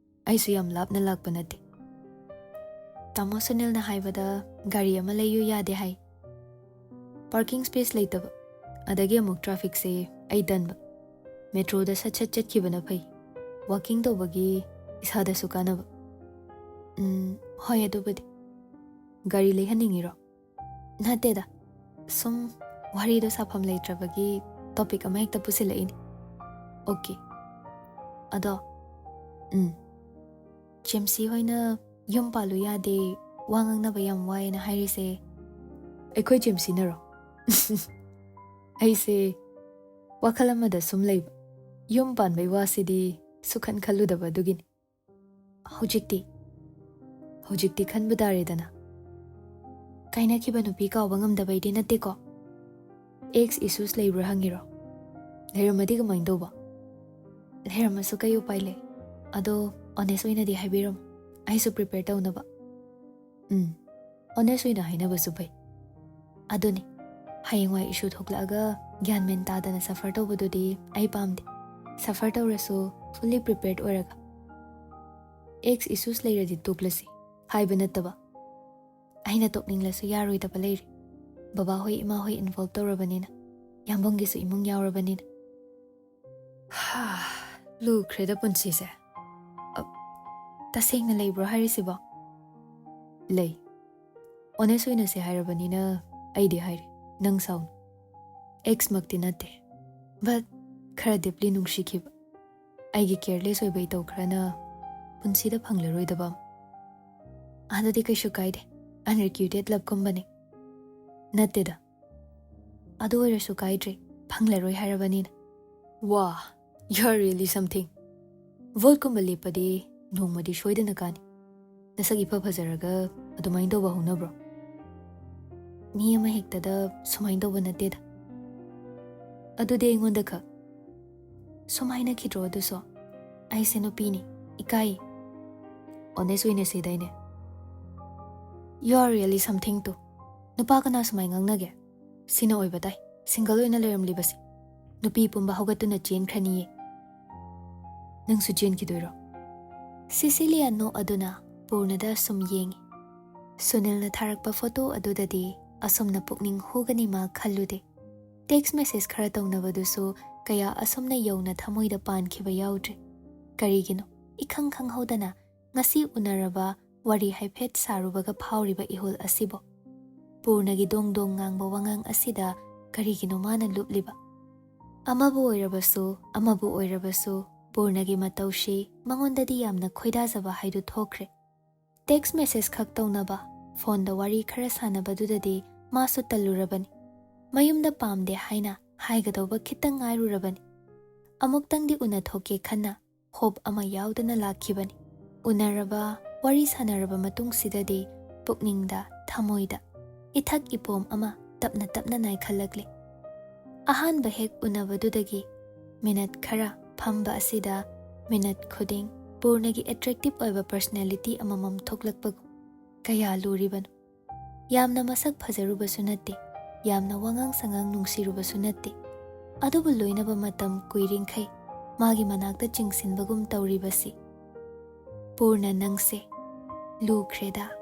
ꯑꯩꯁꯨ ꯌꯥꯝ ꯂꯥꯞꯅ ꯂꯥꯛꯄ ꯅꯠꯇꯦ꯫" "ꯇꯥꯃꯣ ꯁꯨꯅꯤꯜꯅ ꯍꯥꯏꯕꯗ ꯒꯥꯔꯤ ꯑꯃ ꯂꯩꯌꯨ ꯌꯥꯗꯦ ꯍꯥꯏ꯫ Parking space ꯂꯩꯇꯕ, ꯑꯗꯒꯤ ꯑꯃꯨꯛ trafficꯁꯦ ꯑꯩ ꯇꯟꯕ꯫ Metroꯗ ꯁꯠ ꯁꯠ ꯆꯠꯈꯤꯕꯅ ꯐꯩ꯫ Walking ꯇꯧꯕꯒꯤ ꯏꯁꯥꯗꯁꯨ ꯀꯥꯟꯅꯕ꯫" "ꯎꯝ, ꯍꯣꯏ, ꯑꯗꯨꯕꯨꯗꯤ꯫ ꯒꯥꯔꯤ ꯂꯩꯍꯟꯅꯤꯡꯉꯤꯔꯣ?" "ꯅꯠꯇꯦꯗ, ꯁꯨꯝ ꯋꯥꯔꯤꯗꯣ ꯁꯥꯐꯝ ꯂꯩꯇ꯭ꯔꯕꯒꯤ topic ꯑꯃ ꯍꯦꯛꯇ ꯄꯨꯁꯤꯜꯂꯛꯏꯅꯤ꯫" "Okay꯫ ꯑꯗꯣ, ꯎꯝ, ꯖꯦꯝꯁꯤ ꯍꯣꯏꯅ ꯌꯨꯝ ꯄꯥꯜꯂꯨ ꯌꯥꯗꯦ, ꯋꯥ ꯉꯥꯡꯅꯕ ꯌꯥꯝ ꯋꯥꯏꯅ ꯍꯥꯏꯔꯤꯁꯦ ꯑꯩꯈꯣꯏ ꯖꯦꯝꯁꯤꯅꯔꯣ?" "ꯑꯩꯁꯦ ꯋꯥꯈꯜ ꯑꯃꯗ ꯁꯨꯝ ꯂꯩꯕ, ꯌꯨꯝ ꯄꯥꯟꯕꯩ ꯋꯥꯁꯤꯗꯤ ꯁꯨꯈꯟ ꯈꯜꯂꯨꯗꯕ, ꯑꯗꯨꯒꯤꯅꯤ꯫" "ꯍꯧꯖꯤꯛꯇꯤ?" "ꯍꯧꯖꯤꯛꯇꯤ ꯈꯟꯕ ꯇꯥꯔꯦꯗꯅ꯫ ꯀꯥꯏꯅꯈꯤꯕ ꯅꯨꯄꯤ ꯀꯥꯎꯕ ꯉꯝꯗꯕꯩꯗꯤ ꯅꯠꯇꯦꯀꯣ?" "Ex issues ꯂꯩꯕ꯭ꯔꯥ ꯍꯪꯉꯤꯔꯣ? ꯂꯩꯔꯝꯃꯗꯤ ꯀꯃꯥꯏꯅ ꯇꯧꯕ?" "ꯂꯩꯔꯝꯃꯁꯨ ꯀꯩ ꯎꯄꯥꯏ ꯂꯩ? ꯑꯗꯣ honest ꯑꯣꯏꯅꯗꯤ ꯍꯥꯏꯕꯤꯔꯝꯃꯣ, ꯑꯩꯁꯨ prepare ꯇꯧꯅꯕ꯫" "ꯎꯝ, honest ꯑꯣꯏꯅ ꯍꯥꯏꯅꯕꯁꯨ ꯐꯩ꯫" "ꯑꯗꯨꯅꯤ, ꯍꯌꯦꯡꯋꯥꯏ issue ꯊꯣꯛꯂꯛꯑꯒ ꯒ꯭ꯌꯥꯟ ꯃꯦꯟ ꯇꯥꯗꯅ suffer ꯇꯧꯕꯗꯨꯗꯤ ꯑꯩ ꯄꯥꯝꯗꯦ꯫ Suffer ꯇꯧꯔꯁꯨ fully prepared ꯑꯣꯏꯔꯒ꯫ ꯑꯦꯛꯁ ꯏꯁꯨꯁ ꯂꯩꯔꯗꯤ ꯇꯣꯛꯂꯁꯤ ꯍꯥꯏꯕ ꯅꯠꯇꯕ, ꯑꯩꯅ ꯇꯣꯛꯅꯤꯡꯂꯁꯨ ꯌꯥꯔꯣꯏꯗꯕ ꯂꯩꯔꯦ꯫ ꯕꯕꯥꯍꯣꯏ ꯏꯃꯥꯍꯣꯏ ꯏꯟꯚꯣꯜꯕ ꯇꯧꯔꯕꯅꯤꯅ, ꯌꯥꯝꯕꯨꯡꯒꯤꯁꯨ ꯏꯃꯨꯡ ꯌꯥꯎꯔꯕꯅꯤꯅ꯫ ꯍꯥ, ꯂꯨꯈ꯭ꯔꯦꯗ ꯄꯨꯟꯁꯤꯁꯦ꯫ ꯑ, ꯇꯁꯦꯡꯅ ꯂꯩꯕ꯭ꯔꯣ ꯍꯥꯏꯔꯤꯁꯤꯕꯣ? ꯂꯩ꯫ ꯑꯣꯅꯦꯁ ꯑꯣꯏꯅꯁꯦ ꯍꯥꯏꯔꯕꯅꯤꯅ ꯑꯩꯗꯤ ꯍꯥꯏꯔꯦ, ꯅꯪ ꯁꯥꯎꯅꯨ꯫ ꯑꯦꯛꯁꯃꯛꯇꯤ ꯅꯠꯇꯦ, ꯕꯠ ꯈꯔ ꯗꯤꯞꯂꯤ ꯅꯨꯡꯁꯤꯈꯤꯕ꯫ ꯑꯩꯒꯤ ꯀꯦꯌꯔꯂꯦꯁ ꯑꯣꯏꯕ ꯏꯇꯧ ꯈꯔꯅ ꯄꯨꯟꯁꯤꯗ ꯐꯪꯂꯔꯣꯏꯗꯕ ꯑꯃ꯫ ꯑꯗꯨꯗꯤ ꯀꯩꯁꯨ ꯀꯥꯏꯗꯦ, ꯑꯟꯔꯤꯀ꯭ꯌꯨꯇꯦꯗ ꯂꯞꯀꯨꯝꯕꯅꯤ꯫ ꯅꯠꯇꯦꯗ, ꯑꯗꯨ ꯑꯣꯏꯔꯁꯨ ꯀꯥꯏꯗ꯭ꯔꯦ, ꯐꯪꯂꯔꯣꯏ ꯍꯥꯏꯔꯕꯅꯤꯅ꯫ ꯋꯥ, you are really something. ꯚꯣꯠꯀꯨꯝꯕ ꯂꯦꯞꯄꯗꯤ ꯅꯣꯡꯃꯗꯤ ꯁꯣꯏꯗꯅ ꯀꯥꯅꯤ꯫ ꯅꯁꯛ ꯏꯐ ꯐꯖꯔꯒ ꯑꯗꯨꯃꯥꯏꯅ ꯇꯧꯕ ꯍꯧꯅꯕ꯭ꯔꯣ? ꯃꯤ ꯑꯃ ꯍꯦꯛꯇꯗ ꯁꯨꯃꯥꯏꯅ ꯇꯧꯕ ꯅꯠꯇꯦꯗ꯫ ꯑꯗꯨꯗꯤ ꯑꯩꯉꯣꯟꯗ ꯈꯛ ꯁꯨꯃꯥꯏꯅꯈꯤꯗ꯭ꯔꯣ ꯑꯗꯨꯁꯨ? ꯑꯩꯁꯦ ꯅꯨꯄꯤꯅꯤ, ꯏꯀꯥꯏ꯫ ꯑꯣꯅꯦꯁ ꯑꯣꯏꯅ ꯁꯤꯗꯥꯏꯅꯦ꯫ You are really something too. ꯅꯨꯄꯥ ꯀꯅꯥ ꯁꯨꯃꯥꯏ ꯉꯥꯡꯅꯒꯦ? ꯁꯤꯅ ꯑꯣꯏꯕ ꯇꯥꯏ, ꯁꯤꯡꯒꯜ ꯑꯣꯏꯅ ꯂꯩꯔꯝꯂꯤꯕꯁꯤ꯫ ꯅꯨꯄꯤ ꯄꯨꯝꯕ ꯍꯧꯒꯠꯇꯨꯅ ꯆꯦꯟꯈ꯭ꯔꯅꯤꯌꯦ꯫ ꯅꯪꯁꯨ ꯆꯦꯟꯈꯤꯗꯣꯏꯔꯣ? ꯁꯤꯁꯤꯂꯤꯌꯥ ꯅꯣꯛꯑꯗꯨꯅ ꯄꯨꯔꯅꯗ ꯁꯨꯝ ꯌꯦꯡꯉꯤ꯫ ꯁꯨꯅꯤꯜꯅ ꯊꯥꯔꯛꯄ ꯐꯣꯇꯣ ꯑꯗꯨꯗꯗꯤ ꯑꯁꯨꯝꯅ ꯄꯨꯛꯅꯤꯡ ꯍꯨꯒꯅꯤ ꯃꯥ ꯈꯜꯂꯨꯗꯦ꯫ ꯇꯦꯛꯁ ꯃꯦꯁꯦꯖ ꯈꯔ ꯇꯧꯅꯕꯗꯨꯁꯨ ꯀꯌꯥ ꯑꯁꯨꯝꯅ ꯌꯧꯅ ꯊꯃꯣꯏꯗ ꯄꯥꯟꯈꯤꯕ ꯌꯥꯎꯗ꯭ꯔꯤ꯫ ꯀꯔꯤꯒꯤꯅꯣ ꯏꯈꯪ ꯈꯪꯍꯧꯗꯅ ꯉꯁꯤ ꯎꯅꯔꯕ, ꯋꯥꯔꯤ ꯍꯥꯏꯐꯦꯠ ꯁꯥꯔꯨꯕꯒ ꯐꯥꯎꯔꯤꯕ ꯏꯍꯨꯜ ꯑꯁꯤꯕꯣ? ꯄꯨꯔꯅꯒꯤ ꯗꯣꯡ ꯗꯣꯡ ꯉꯥꯡꯕ ꯋꯥꯉꯥꯡ ꯑꯁꯤꯗ ꯀꯔꯤꯒꯤꯅꯣ ꯃꯥꯅ ꯂꯨꯞꯂꯤꯕ? ꯑꯃꯕꯨ ꯑꯣꯏꯔꯕꯁꯨ, ꯑꯃꯕꯨ ꯑꯣꯏꯔꯕꯁꯨ, ꯄꯨꯔꯅꯒꯤ ꯃꯇꯧꯁꯤ ꯃꯉꯣꯟꯗꯗꯤ ꯌꯥꯝꯅ ꯈꯣꯏꯗꯥꯖꯕ ꯍꯥꯏꯗꯨ ꯊꯣꯛꯈ꯭ꯔꯦ꯫ ꯇꯦꯛꯁ ꯃꯦꯁꯦꯖ ꯈꯛ ꯇꯧꯅꯕ, ꯐꯣꯟꯗ ꯋꯥꯔꯤ ꯈꯔ ꯁꯥꯟꯅꯕꯗꯨꯗꯗꯤ ꯃꯥꯁꯨ ꯇꯜꯂꯨꯔꯕꯅꯤ꯫ ꯃꯌꯨꯝꯗ ꯄꯥꯝꯗꯦ ꯍꯥꯏꯅ ꯍꯥꯏꯒꯗꯧꯕ ꯈꯤꯇꯪ ꯉꯥꯏꯔꯨꯔꯕꯅꯤ꯫ ꯑꯃꯨꯛꯇꯪꯗꯤ ꯎꯅꯊꯣꯛꯀꯦ ꯈꯟꯅ ꯍꯣꯞ ꯑꯃ ꯌꯥꯎꯗꯅ ꯂꯥꯛꯈꯤꯕꯅꯤ꯫ ꯎꯅꯔꯕ, ꯋꯥꯔꯤ ꯁꯥꯟꯅꯔꯕ ꯃꯇꯨꯡꯁꯤꯗꯗꯤ ꯄꯨꯛꯅꯤꯡꯗ, ꯊꯃꯣꯏꯗ ꯏꯊꯛ ꯏꯄꯣꯝ ꯑꯃ ꯇꯞꯅ ꯇꯞꯅ ꯅꯥꯏꯈꯠꯂꯛꯂꯤ꯫ ꯑꯍꯥꯟꯕ ꯍꯦꯛ ꯎꯅꯕꯗꯨꯗꯒꯤ ꯃꯤꯅꯠ ꯈꯔ ꯐꯝꯕ ꯑꯁꯤꯗ ꯃꯤꯅꯠ ꯈꯨꯗꯤꯡ ꯄꯨꯔꯅꯒꯤ ꯑꯦꯇ꯭ꯔꯦꯛꯇꯤꯚ ꯑꯣꯏꯕ ꯄꯔꯁꯅꯦꯂꯤꯇꯤ ꯑꯃꯃꯝ ꯊꯣꯛꯂꯛꯄꯒꯨꯝ꯫ ꯀꯌꯥ ꯂꯨꯔꯤꯕꯅꯣ? ꯌꯥꯝꯅ ꯃꯁꯛ ꯐꯖꯔꯨꯕꯁꯨ ꯅꯠꯇꯦ, ꯌꯥꯝꯅ ꯋꯥꯉꯥꯡ ꯁꯉꯥꯡ ꯅꯨꯡꯁꯤꯔꯨꯕꯁꯨ ꯅꯠꯇꯦ꯫ ꯑꯗꯨꯕꯨ ꯂꯣꯏꯅꯕ ꯃꯇꯝ ꯀꯨꯏꯔꯤꯡꯈꯩ ꯃꯥꯒꯤ ꯃꯅꯥꯛꯇ ꯆꯤꯡꯁꯤꯟꯕꯒꯨꯝ ꯇꯧꯔꯤꯕꯁꯤ꯫ ꯄꯨꯔꯅ ꯅꯪꯁꯦ ꯂꯨꯈ꯭ꯔꯦꯗ꯫